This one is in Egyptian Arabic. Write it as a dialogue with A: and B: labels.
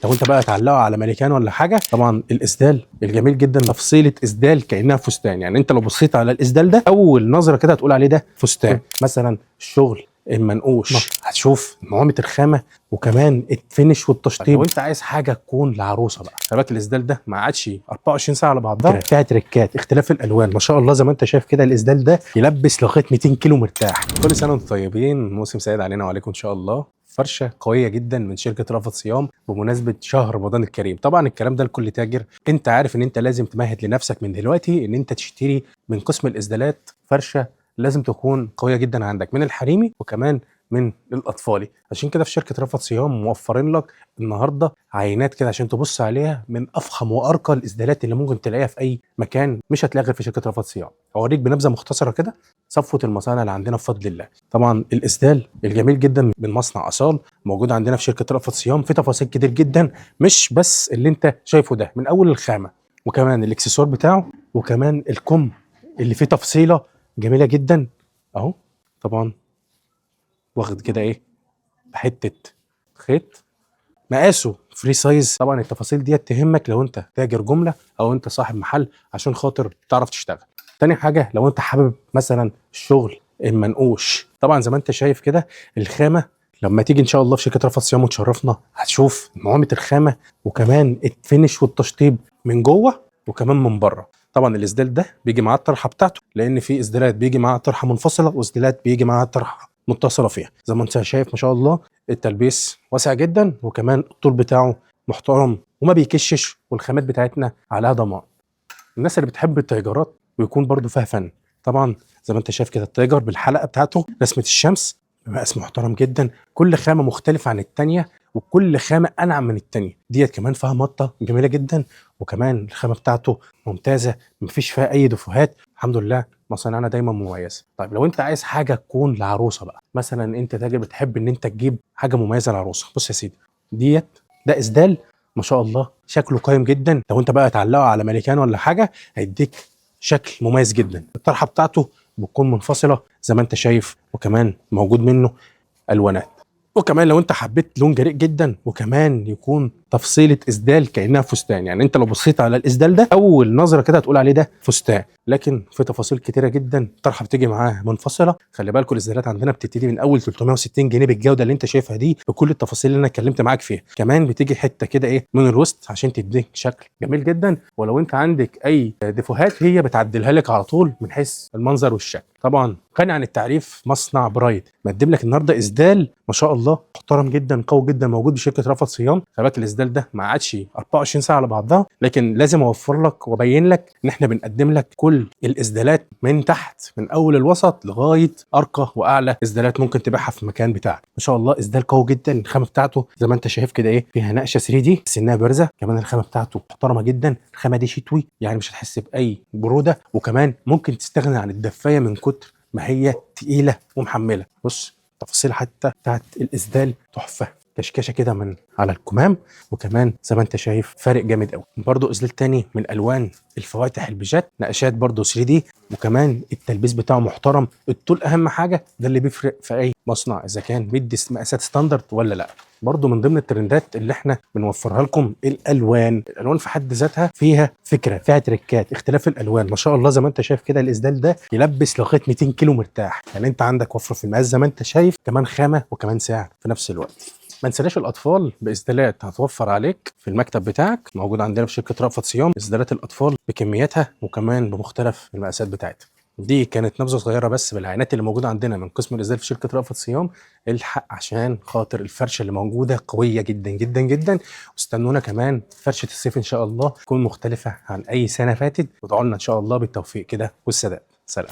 A: لو انت بقى تعلقه على مانيكان ولا حاجة. طبعا الاسدال الجميل جدا، تفصيله اسدال كانها فستان، يعني انت لو بصيت على الاسدال ده اول نظره كده هتقول عليه ده فستان. مثلا الشغل المنقوش، هتشوف نعومة الخامة وكمان ال finish والتشطيب. لو انت عايز حاجة تكون لعروسه بقى، خلي بالك الاسدال ده ما عادش 24 ساعة على بعضها، فيها تريكات، اختلاف الالوان ما شاء الله. زي ما انت شايف كده الاسدال ده يلبس لغاية 200 كيلو مرتاح. كل سنة وانتم طيبين، موسم سعيد علينا وعليكم ان شاء الله. فرشه قوية جدا من شركة رأفت صيام بمناسبة شهر رمضان الكريم. طبعا الكلام ده لكل تاجر، انت عارف ان انت لازم تمهد لنفسك من دلوقتي ان انت تشتري من قسم الاسدالات فرشه لازم تكون قوية جدا عندك من الحريمي وكمان من الاطفالي. عشان كده في شركة رأفت صيام موفرين لك النهارده عينات كده عشان تبص عليها من افخم وارقى الاسدالات اللي ممكن تلاقيها في اي مكان، مش هتلاقيها غير في شركة رأفت صيام. اوريك بنبذه مختصره كده صفوه المصانع اللي عندنا بفضل الله. طبعا الاسدال الجميل جدا من مصنع اصال موجود عندنا في شركة رأفت صيام، في تفاصيل كتير جدا مش بس اللي انت شايفه ده، من اول الخامة وكمان الاكسسوار بتاعه وكمان الكم اللي فيه تفصيله جميلة جدا اهو. طبعا واخد كده ايه بحته خيط مقاسه free size. طبعا التفاصيل دي تهمك لو انت تاجر جملة او انت صاحب محل عشان خاطر تعرف تشتغل. تاني حاجة لو انت حابب مثلا الشغل المنقوش، طبعا زي ما انت شايف كده الخامة لما تيجي ان شاء الله في شركة رأفت صيام وتشرفنا هتشوف نعومة الخامة وكمان ال finish والتشطيب من جوه وكمان من بره. طبعا الاسدال ده بيجي معاه الطرحة بتاعته، لان في اسدالات بيجي معاها طرحه منفصلة واسدالات بيجي معاها طرحه متصلة فيها. زي ما انت شايف ما شاء الله التلبيس واسع جدا وكمان الطول بتاعه محترم وما بيكشش، والخامات بتاعتنا عليها ضمان. الناس اللي بتحب التايجرات ويكون برضو فيها فن، طبعا زي ما انت شايف كده ال tiger بالحلقة بتاعته، رسمه الشمس بمقاس محترم جدا، كل خامة مختلفة عن التانية وكل خامة انعم من التانية. ديت كمان فيها مطه جميلة جدا وكمان الخامة بتاعته ممتازة، مفيش فيها اي دفوهات. الحمد لله مصانعنا دايما مميزة. طيب لو انت عايز حاجة تكون لعروسه بقى، مثلا انت تاجر بتحب ان انت تجيب حاجة مميزة للعروسه، بص يا سيدي ديت ده اسدال ما شاء الله شكله قايم جدا. لو انت بقى تعلقه على مانيكان ولا حاجة هيديك شكل مميز جدا. الطرحة بتاعته بتكون منفصلة زي ما انت شايف، وكمان موجود منه الوانات. وكمان لو انت حبيت لون جريء جدا وكمان يكون تفصيله اسدال كانها فستان، يعني انت لو بصيت على الاسدال ده اول نظره كده هتقول عليه ده فستان، لكن في تفاصيل كتيرة جدا. الطرحة بتيجي معاه منفصلة. خلي بالكم الاسدالات عندنا بتبتدي من اول 360 جنيه بالجودة اللي انت شايفها دي بكل التفاصيل اللي انا اتكلمت معاك فيها. كمان بتيجي حتة كده ايه من الوسط عشان تديك شكل جميل جدا، ولو انت عندك اي ديفوهات هي بتعدلها لك على طول من حيث المنظر والشكل. طبعا غني عن التعريف مصنع برايد مقدم لك النهارده اسدال ما شاء الله محترم جدا قوي جدا موجود بشركه رأفت صيام. خلي بالك الاسدال ده ما عادش 24 ساعة على بعضها، لكن لازم اوفر لك وابين لك ان احنا بنقدم لك كل الاسدالات من تحت من اول الوسط لغاية ارقى واعلى اسدالات ممكن تبيعها في المكان بتاعك. ما شاء الله اسدال قوي جدا، الخامة بتاعته زي ما انت شايف كده ايه فيها نقشه 3D سنها بارزة، كمان الخامة بتاعته محترمه جدا. الخامة دي شتوي يعني مش هتحس باي برودة، وكمان ممكن تستغنى عن الدفايه من كتر ما هي تقيلة ومحمله. بص تفاصيل حتى بتاعت الاسدال تحفة، كشكشه كده من على الكمام، وكمان زي ما انت شايف فارق جامد قوي. برضو اسدال تاني من الوان الفواتح البيجات، نقشات برضو 3D، وكمان التلبيس بتاعه محترم. الطول اهم حاجة، ده اللي بيفرق في اي مصنع اذا كان بيدي مقاسات standard ولا لا. برضو من ضمن الترندات اللي احنا بنوفرها لكم الالوان. الالوان في حد ذاتها فيها فكرة، فيها تريكات، اختلاف الالوان ما شاء الله. زي ما انت شايف كده الاسدال ده يلبس لغاية 200 كيلو مرتاح، يعني انت عندك وفرة في المقاس زي ما انت شايف، كمان خامة وكمان سعر في نفس الوقت. ما ننساش الاطفال باسدالات هتوفر عليك في المكتب بتاعك، موجود عندنا في شركة رأفت صيام اسدالات الاطفال بكمياتها وكمان بمختلف المقاسات بتاعتها. دي كانت نبذه صغيرة بس بالعينات اللي موجودة عندنا من قسم الاسدال في شركة رأفت صيام. الحق عشان خاطر الفرشة اللي موجودة قوية جدا جدا جدا، واستنونا كمان فرشه الصيف ان شاء الله تكون مختلفة عن اي سنة فاتت، وادعوا لنا ان شاء الله بالتوفيق كده والسداد. سلام.